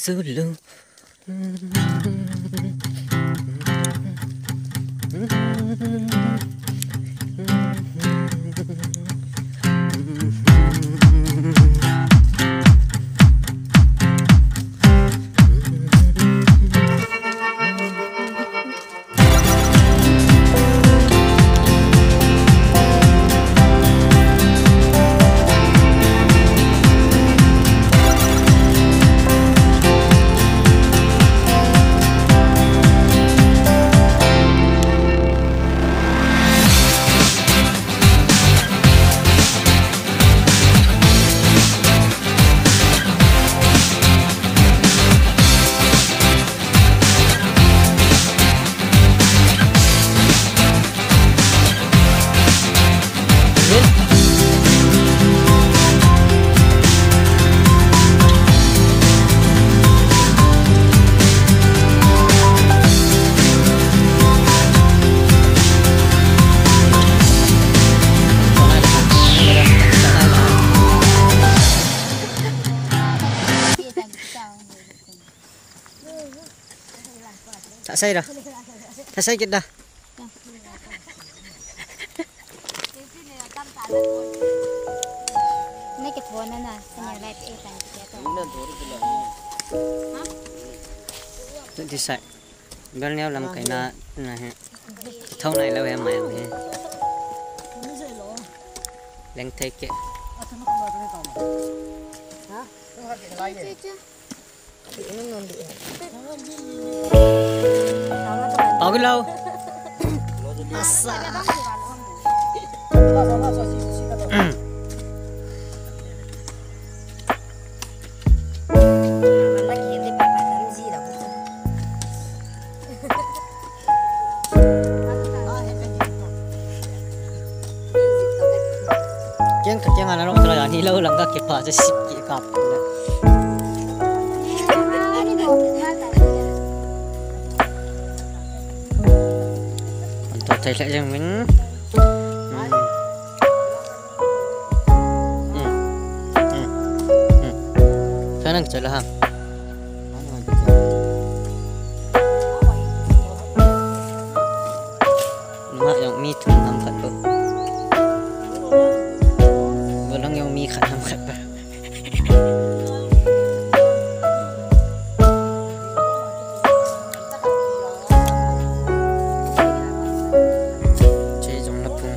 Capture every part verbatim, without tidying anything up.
Zulu. Thah sei da. Thah sei kit da. Nei ke phone na, nei lai pe tan ke to. Ti sai. Bel neo lam kai na, na he. Thau nai lou he mai he. Lengthei ke. Pau kit lou. Asa. Kiang ka kiang ana long tala ni lo lang ka kipa che sip ki kap. An to thei lheh jeng min. Hmm. Hmm. Hmm. Hmm. Thei nang che la ha. Nungah jong mi thum ham khat bou. Golhang jong mi khat ham khat bou. Che jong la phung.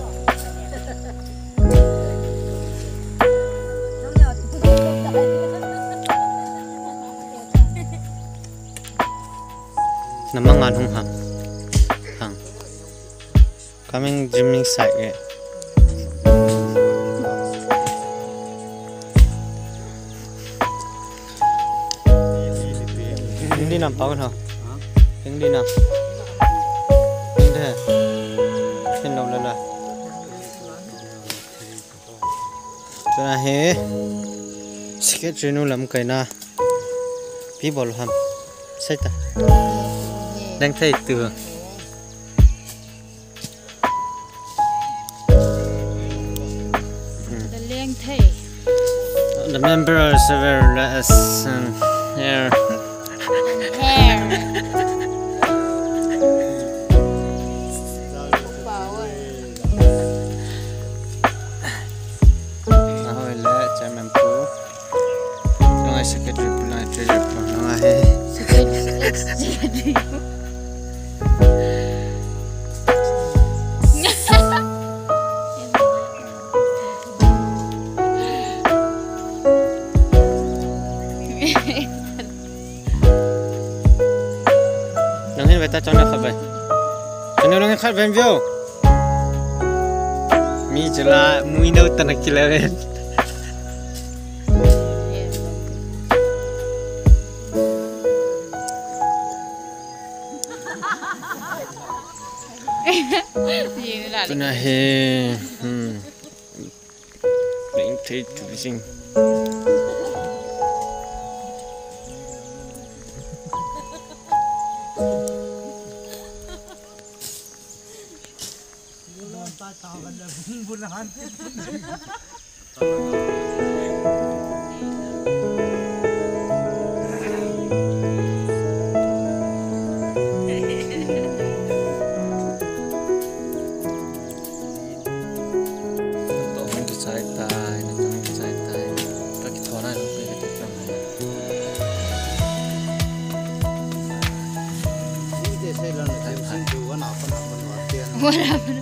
Na mang an hung hang. Hang. Coming gymming side eh. Hindi nam pau na. Hindi na. Hindi. Hindi na la. Chuna hi secretary nu lamkai na. Pi bol ham. Sai ta. Dang thei tu. The length, hey. The members were less and hair. Hair. Ahoile chairman pu. Lungai secretary pu, lungai treasurer pu, lungai he. Secretary, secretary pu. Nang hin veta chong na khabai. Chong na nang khat ven view. Mi chula mui nau tana kilaven. Tuna he, hmm. Leng thei tu sing. Wala.